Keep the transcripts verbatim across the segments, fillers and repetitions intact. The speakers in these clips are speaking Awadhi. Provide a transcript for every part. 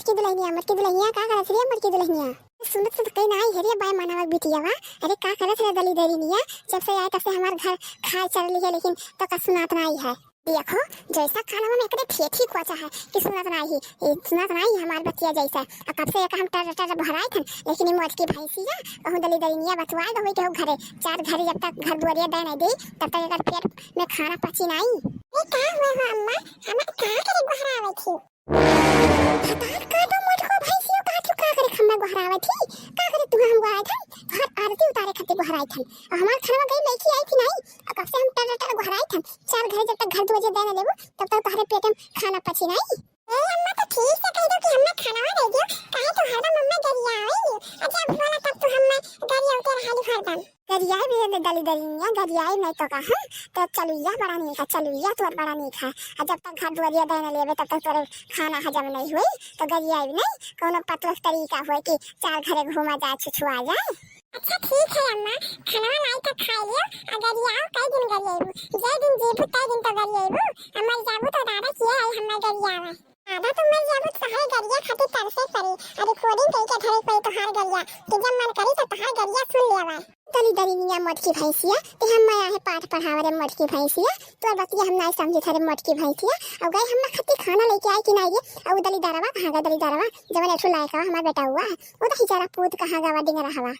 मोटकी दुलहिनिया, मोटकी दुलहिनिया, का करत रे मोटकी दुलहिनिया? सुनत सुनत कहीं ना आई है रे बाय मनवा बिटियावा। अरे का करत रे दली दरिनिया, जब से आए तब से हमार घर खाए चल ली है, लेकिन तो का सुनात ना आई है। देखो, जैसा कानवा में एकरे ठेठी कोचा है कि सुनत ना आई, ए, सुनत ना आई हमार बतिया जैसा। आ कब से एक हम टर टर भराए थन, लेकिन ये मोटकी भैंसिया कहूँ दली दरिनिया बतुआ दो, केहू घरे चार घरे जब तक घर दुआरिया दे नहीं दे, तब तक एकर पेट में खाना पची नहीं। ए, का हुआ हो अम्मा? हमार का करे गोहरावे थी? भतार का दो मोटको भैंसियो का तू का करे खम्मा गोहरावे थी? का करे तू हम गोहराए थन? तोहार आरती उतारे खातिर गोहराए थन। और हमार खनवा गई लड़की आई थी नहीं, और कब से हम टर टर गोहराए थन। चार घरे जब तक घर दुआरिया दे न लेबू, तब तक तोहरे पेट में खाना पची नहीं। ए अम्मा, तो ठीक से कह दो कि हमें खाना दे दियो, काहे तू हरदम हमें गरियावे लियो? अच्छा, बोला तब तू हमें गरियावते रहा लियो हरदम। गरियाई भी दे दली दलिया, गरियाई नहीं तो कहा, तो चलुइया बड़ा नीक है, चलुइया तोर बड़ा नीक है। आ जब तक घर दुआरिया दे न लेबे, तब तक तोरे खाना हजम नहीं हुई, तो गरियाई भी नहीं, कौनो पतवक तरीका हुए कि चार घरे घूमा जाए, छुछुआ जाए। अच्छा ठीक है अम्मा, खाना लाई तो खा लियो, आ गरियाओ कई दिन गरियाबू, जे दिन जीबू तय दिन तो गरियाबू, आ मर जाबू तो दादा किए है हमें गरियावा। दादा, तू मर जाबू तो तोहार गरिया खातिर तरसे पड़ी, आ recording कई के धरे पड़ी तोहार गरिया, कि जब मन करी तो तोहार गरिया सुन लेवा। दली दरिनिया मोटकी भैंसिया, ते हम मैं आहे पाठ पढ़ावे रे मोटकी भैंसिया, तोर बतिया हम नाई समझे थे रे मोटकी भैंसिया। अब गए हम खातिर खाना लेके आए कि नाई रे? अब दली दरवा कहाँ गए दली दरवा? जवन एठू लायक हमार बेटा हुआ है, वो तो हिजारा पूत कहाँ गवा डिंग रहवा।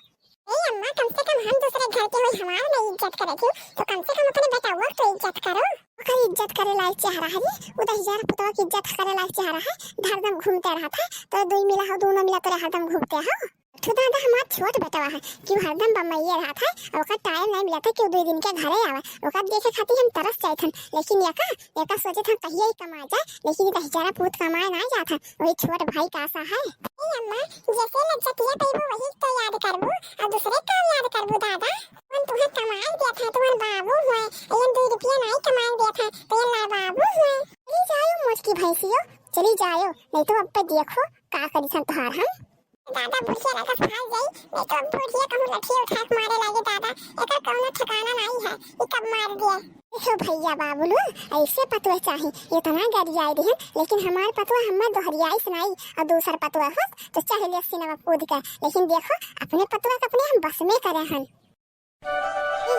ए अम्मा, कम से कम हम दूसरे घर के होई, हमार नहीं इज्जत करे थी, तो कम से कम अपने बेटउआ तो इज्जत करो। ओकर इज्जत करे लायक चेहरा है रे, उ दहिजरा पुतवा के इज्जत करे लायक चेहरा है। हरदम घूमते रहत है, तो दुई मिला हो, दोनों मिला तोरे हरदम घूमते हो। तो दादा हमार छोट बेटवा है कि वो हरदम बम्बईये रहत है, और ओकर टाइम नहीं मिलत है कि वो दुई दिन के घरे आवे। ओकर देखे खातिर हम तरस जाइत हन, लेकिन एका, एका सोचत हन कहिया ही कमा जाए, लेकिन ये दहिजरा पूत कमाए ना जात है, वही छोट भाई का आशा है। ए अम्मा, जैसे लज्जतिया पइबू वही तो याद करबू, और दूसरे का याद करबू दादा? कौन तुम्हें कमाए दिया था, तुम्हारे बाबू हुए, ये दुई रुपया नहीं कमाए दिया था, तो ये ला बाबू हुए। चली जायो मोटकी भैंसियो, चली जायो, नहीं तो अब पे देखो का करी थन तोहार हम। दादा बुढ़िया लगा फाल जाई, नहीं तो अब बुढ़िया कहूँ लठिया उठा के मारे लागे दादा, एकर कौनो ठिकाना नहीं है, ये कब मार दिया। देखो भैया बाबुलू, ऐसे पतोह चाही, इतना गरियाई दिहन, लेकिन हमार पतोह हमें दोहरियाई सुनाई और दूसर पतोह होत तो चढ़ ले सीनवा कूद के, लेकिन देखो अपने पतोह के अपने हम बस में करे हन।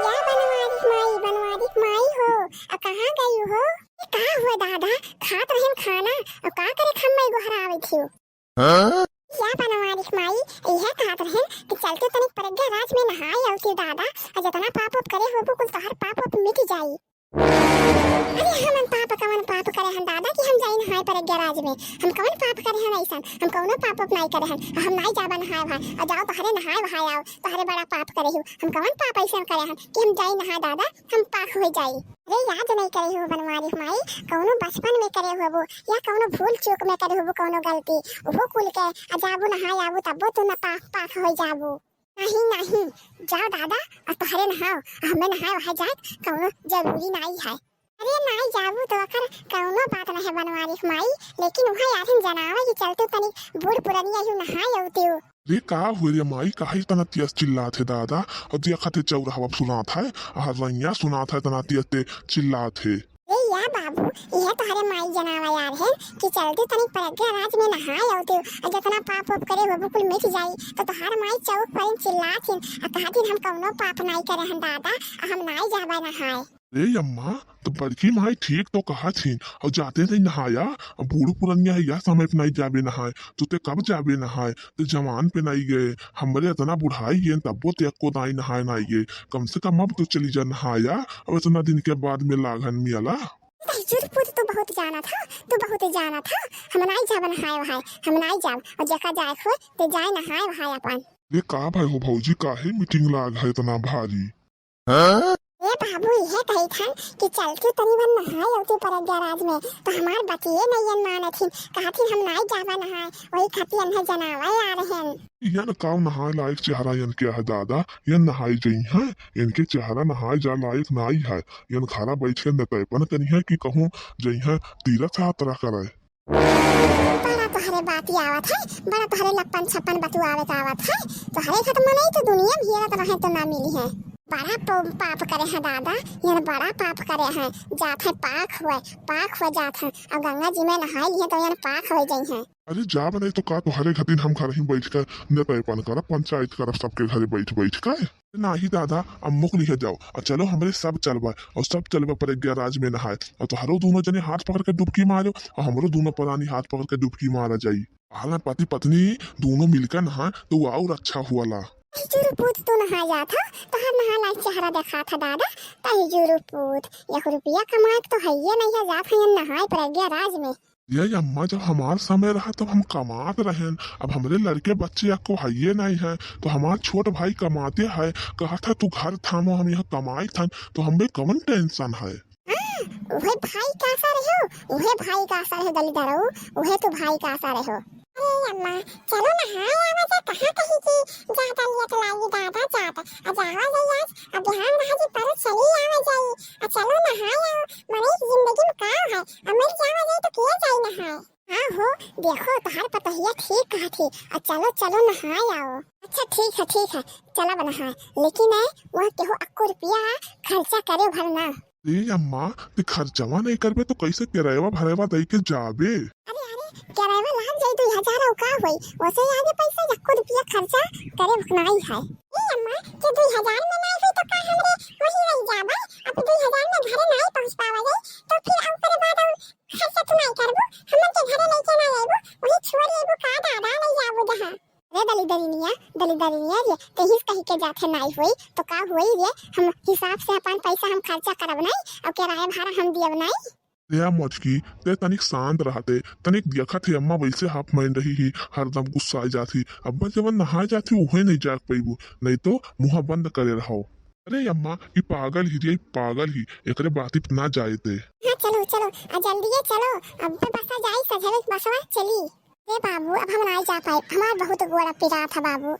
या बनवारी माई, बनवारी माई हो, आ कहाँ गई हो? ई का हुआ दादा, खात रहन खाना, और का करे खम्मई गोहरावे थियो? हाँ? या बनवारी माई, यह कहत रहन कि चलते तनिक प्रज्ञाराज में नहाए अउती दादा, आ जतना पाप उप करे होबू कुल तोहर पाप उप मिट जाई। अरे हमन पाप, कवन पाप करे हन दादा कि हम जाई नहाए प्रज्ञाराज में? हम कवन पाप करे हन ऐसन? हम कौनो पाप उप नाई करे हन, हम नाई जाबा नहाए वहाए। और जाओ तोहरे नहाए वहाए आओ, तोहरे बड़ा पाप करे हो। हम कवन पाप ऐसन करे हन कि हम जाई नहाए दादा, हम पाक हो जाई। अरे याद नहीं करे हो बनवारी माई, कौनो बचपन में करे होबो या कौनो भूल चूक में करे होबो कौनो गलती, वो कुल के आ जाबो नहाए आबो तब्बो तू न पाक, पाक हो जाबो। नहीं, नहीं, जाओ दादा, और तोहरे नहाओ, हमें नहाए वहाए जाए कौनो जरूरी नाई है। अरे नाई जाबू तो अखर कौनो बात नहीं बनवारी माई, लेकिन वहाँ यारिन जनावे कि चलते तनिक बूढ़ पुरनिया यू नहाए अउते हो। रे का हुए रे माई, काहे इतना तेज चिल्लात है दादा? और देखत है चौराहा सुनात है, हर रैया सुनात है, इतना तेज ते चिल्लात है। ए या बाबू, यह तोहरे माई जनावा यार है कि चलते तनी प्रज्ञाराज में नहाए अउते, और जितना पाप उप करे होबू कुल मिट जाई। तो तोहार माई चौक पर चिल्लात हिन, आ कहत हिन हम कौनो पाप नाई करे हन दादा, आ हम नाई जाबा नहाए। ए अम्मा, तो बड़की माई ठीक तो कहत हिन, और जाते नहीं नहाया, अब बूढ़ पुरनिया है, यह समय पे नहीं जाबे नहाए, तो ते कब जाबे नहाए? ते जवान पे नहीं गए, हमरे इतना बुढ़ाई गए, तब्बो ते एको दाई नहाए नहीं गए। कम से कम अब तो चली जा नहाया, अब इतना दिन के बाद में लागन मियाला। दहिजर पूत तू बहुत जाना था, तू बहुत जाना था। हम नाई जाब नहाए वहाए, हम नाई जाब। और जेका जाए हो, ते जाए नहाए वहाए अपन। रे का भाई हो भौजी, काहे मीटिंग लाग है इतना भारी? ए बाबू, इहे कही थन कि चलती तनी बन नहाए अउती प्रज्ञाराज में, तो हमार बतिये नैयन मानत हिन, कहत हिन हम नाई जाबा नहाए, वही खातिर अन्हे जनावे आ रहन। यन काव नहाए लायक चेहरा यन के है दादा, यन नहाए जई हैं, इनके चेहरा नहाए जा लायक नाई है, यन घरा बैठ के नतैपन करी है कि कहूँ जई हैं तीरथ यात्रा करे। बड़ा तोहरे बाती आवत है, बड़ा तोहरे लप्पन छप्पन बतुआवे के आवत है, तोहरे खत मनई तो दुनिया में हेरत रहे तो ना मिली है। बड़ा प-, पाप करे हैं दादा, यन बड़ा पाप करे हैं। जात हैं पाक हुए, पाक हुए जात हैं। अब गंगा जी में नहाई लिए तो यन पाक हो जाई हैं। अरे जा बने तो का, तोहरे घटिन हम घर ही बैठ कर नेतैपन करब, पंचायत करब सबके घरे बैठ बैठ कर। नाही दादा, अम्मो के लिए जाओ और चलो हमरे सब चलबा और सब चलबा प्रज्ञाराज में नहाए और तोहरो दोनों जने हाथ पकड़ के डुबकी मारो और हमरो दोनों परानी हाथ पकड़ के डुबकी मारा जाई। हालां पति पत्नी दोनों मिलकर नहाए तो वो और अच्छा हुआला। जुरु पूत तू नहा जात हो, तोहर नहा लायक चेहरा देखात है दादा। तही जुरु पूत, एक रुपया कमाए के तो हइये नहीं है, जात है नहाए प्रज्ञाराज में। ये अम्मा, जब हमार समय रहा तब हम कमात रहेन, अब हमरे लड़के बच्चे अक्को हइये नहीं है, तो हमार छोट भाई कमाते है, कहत है तू घर थामो, हम यहाँ कमाई थन, तो हमें कवन tension है? हाँ, उहे भाई का आसा रहो, उहे भाई का आसा रहो दलिदरऊ, उहे तो भाई का आसा रहो। अरे अम्मा, चलो नहाए आवा जा, कहाँ कहीं की ज्यादा लेट लागी दादा जात, आ जावा जाई आज, अब बिहान रहा जी पर चली आवा जाई, आ चलो नहाए आओ, मने इस जिंदगी में का है, अब मर जावा जाई तो किया जाई नहाए। हाँ हो, देखो तोहार पतोहिया ठीक कहत ही, आ चलो चलो नहाए आओ। अच्छा ठीक है, ठीक है, चला बना है, लेकिन है वह केहू अक्को रुपया खर्चा करे भर ना। ए अम्मा, ते खर्चवा नहीं करबे तो कैसे किरायवा भरायवा दई के जाबे? अरे अरे, किरायवा लाग जाई दुई हजार और का होई, वैसे आगे पैसा यक्को रुपया खर्चा करे भर नाई है। ए अम्मा, के दुई हजार में नहीं हुई तो का हमरे वही रह जाबे? अब दुई हजार में घरे नहीं पहुँच पावा जाई तो फिर ओकरे बाद और खर्चा तू नहीं करबू, हमन के घरे लेके ना आइबू, वही छोड़ आइबू का दादा, ले जाबू जहाँ। रे दलिदरिनिया, दलिदरिनिया रे, तेहिस कही के जाथे नाई होई, तो का होई रे? हम हिसाब से अपन पैसा हम खर्चा करब नाई, अब किराया भाड़ा हम दियब नाई। रे मोटकी, ते तनिक शांत रहते, तनिक देखत है अम्मा वैसे half mind रही ही, हरदम गुस्सा आ जात ही। अब्बा जवन नहाए जात ही, उहे नहीं जाग पइबू, नहीं तो मुँह बंद करे रहो। अरे अम्मा, ई पागल ही रे, ई पागल ही, एकरे बात पे ना जाए ते। हाँ, चलो, चलो, आ जल्दी ये चलो, अब बसा जाई, सजवे बसवा चली। रे बाबू, अब हम नाई जा पाए, हमार बहुत गोड़ा पिरात है बाबू।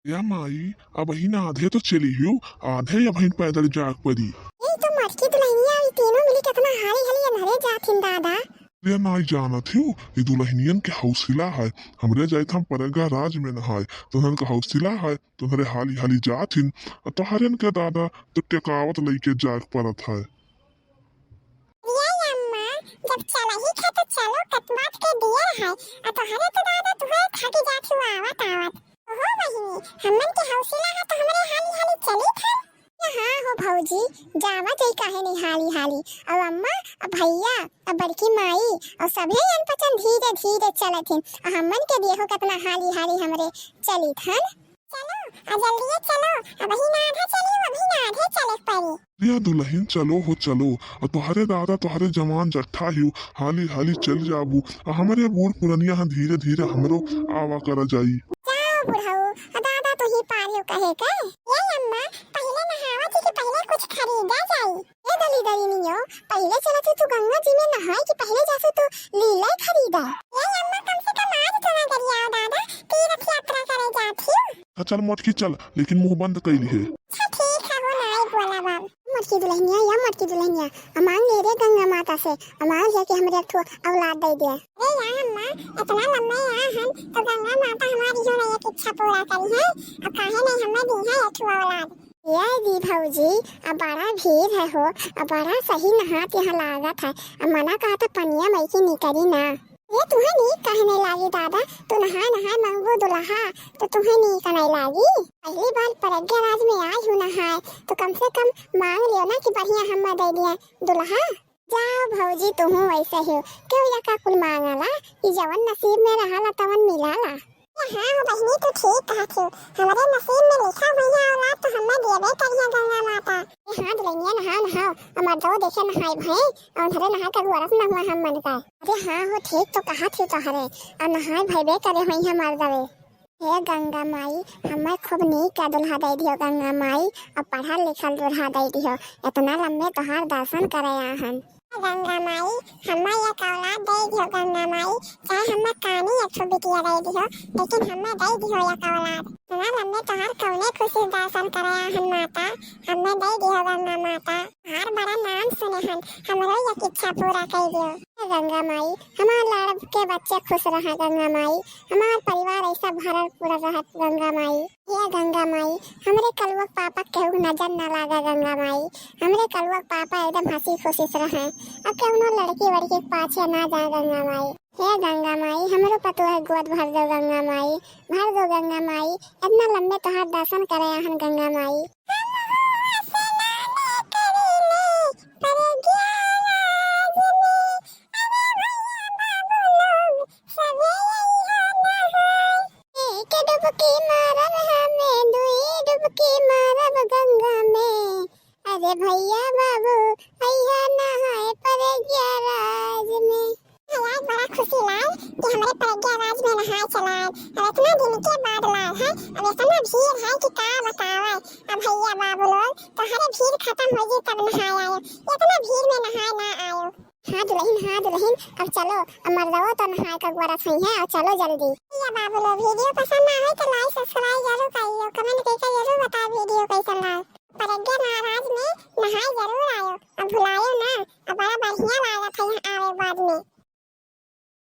या माई, अबहिन आधे तो चली हियो, आधे अबहिन पैदल जाग परी। ई तो मटकी दुलहिनिया, ई तीनों मिली कितना हाली हाली अन्हरे जाथिन दादा। रे नाई जानत हियो, ई दुलहिनियन के हौसला है। हमरे जाइत हम प्रयागराज में नहाए, तो उन्हन के हौसला है, तो उन्हरे हाली हाली जाथिन। और तोहरन के दादा तो टेकावत लइके जाग परत है। ये अम्मा, जब चलही खे तो चलो, कतवात के दियर है। आ तोहरे तो दादा तुहरे थकी जात हुआ आवत आवत। ओहो बहिनी, हमन के हौसला है तो हमरे हाली हाली चली थन। हाँ हो भौजी, जावा जाई काहे नहीं हाली हाली। अब अम्मा, अब भैया, अब बड़की माई, और सभे अनपचन धीरे धीरे चलत हिन। और हमन के देखो कितना हाली हाली हमरे चली थन। चलो, आ जल्दिए चलो, अबहिन आधा चली, अबहिन आधे चले के पड़ी। या दुलहिन, चलो हो चलो, आ तोहरे दादा तोहरे जवान जट्ठा हियो, हाली हाली चल जाबू, आ हमरे बूढ़ पुरनिया ह धीरे धीरे हमरो आवा करा जाई। जाओ बुढ़ऊ, आ दादा तू ही पार हियो कहे के। ये अम्मा, पहिले नहावा थी कि पहिले कुछ खरीदा जाई? ए दलिदरिनियो, पहिले चलत ही तू गंगा जी में नहाए कि पहिले जासु तू लीले खरीदा? ए अम्मा, कम से कम आज तो ना गरियाओ दादा, तीर्थ यात्रा करे जात ही। हाँ, चल मोटकी चल, लेकिन मुँह बंद कइली है। अच्छा ठीक है, हो नाई बोला बाब। मोटकी दुलहिनिया, या मोटकी दुलहिनिया, आ मांग ले रे गंगा माता से, आ मांग ले कि हमरे एक ठो औलाद दे दे। अरे या अम्मा, इतना लम्बे या हन तो गंगा माता हमारी जो ना एक इच्छा पूरा करी है, अब काहे नहीं हमें दी है एक ठो औलाद। ये दी भौजी, अब बड़ा भीड़ है हो, अब बड़ा सही नहात यहाँ लागत है, अब मना कहा था पनिया मई की निकरी ना। ये तुहे नीक काहे नहीं लागी दादा, तू नहाए नहाए मंगबू दुल्हा, तो तुहे नीक नहीं लागी। पहली बार प्रज्ञाराज में आई हूँ नहाए, तो कम से कम मांग लियो ना कि बढ़िया हम्मा दे दिया दुल्हा। जाओ भौजी, तुहू वैसे ही हो, क्यों या का कुल मांगला, ई जवन नसीब में रहाला तवन मिलाला। हाँ हो बहिनी, तू ठीक कहत हो, हमरे नसीब में लिखा भैया औलाद तो हमें देबे करिया गंगा माता। ए हाँ दुलहिनिया, नहाओ नहाओ, हमार दो देखे नहाए भए, और धरे नहा का गोरस न हुआ हम मन का। अरे हाँ हो, ठीक तो कहत हो तोहरे, और नहाए भइबे करे हुई हमार दवे। हे गंगा माई, हमें खूब नीक का दुल्हा दे दियो गंगा माई, और पढ़ल लिखल दुल्हा दे दियो, इतना लम्बे तोहार दर्शन करे आहन। गंगा माई, हम्मा एक औलाद दे दियो गंगा माई, चाहे हम्मा कानी एक ठो बिटिया दे दियो, लेकिन हम्मा दे दियो एक औलाद। इतना लम्बे तोहार कौने खुशी दर्शन करे आहन माता, हम्मा दे दियो गंगा माता। तोहार बड़ा नाम सुने हन, हमरो एक इच्छा पूरा कर दियो। हे गंगा माई, हमार लाड़ के बच्चे खुश रहा गंगा माई, हमार परिवार ऐसा भरल पूरा रहत गंगा माई। हे गंगा माई, हमरे कलुआ के पापा केहू नजर ना लागा गंगा माई, हमरे कलुआ के पापा एकदम हंसी खुशी से रहे, अब केहू लड़की वड़की के पाछे ना जाए गंगा माई। हे गंगा माई, हमरो पतोह गोद भर दो गंगा माई, भर दो गंगा माई, इतना लम्बे तोहार दर्शन करे आहन गंगा माई। एक डुबकी मारब हमें, दुई डुबकी मारब गंगा में। अरे भैया बाबू, अइहा नहाए प्रयागराज में। यार, बड़ा खुशी लाग कि हमरे प्रयागराज में नहाए चलाए। अब इतना दिन के बाद लाग है, अब इतना भीड़ है कि का बतावे। अब भैया बाबू लोग, तोहरे भीड़ खत्म हो जी तब नहाए आयो, इतना भीड़ में नहाए ना आयो। हाँ दुलहिन, हाँ दुलहिन, अब चलो, अब मर्दवा तो नहाए का गोरत है, अब चलो जल्दी। या बाबू लोग, video पसंद ना आए तो like, subscribe जरूर करियो, comment करके जरूर बताओ video कैसन रहा। प्रयागराज में नहाए जरूर आयो, अब भुलायो ना, अब बड़ा बढ़िया लागत है यहाँ आवे बाद में।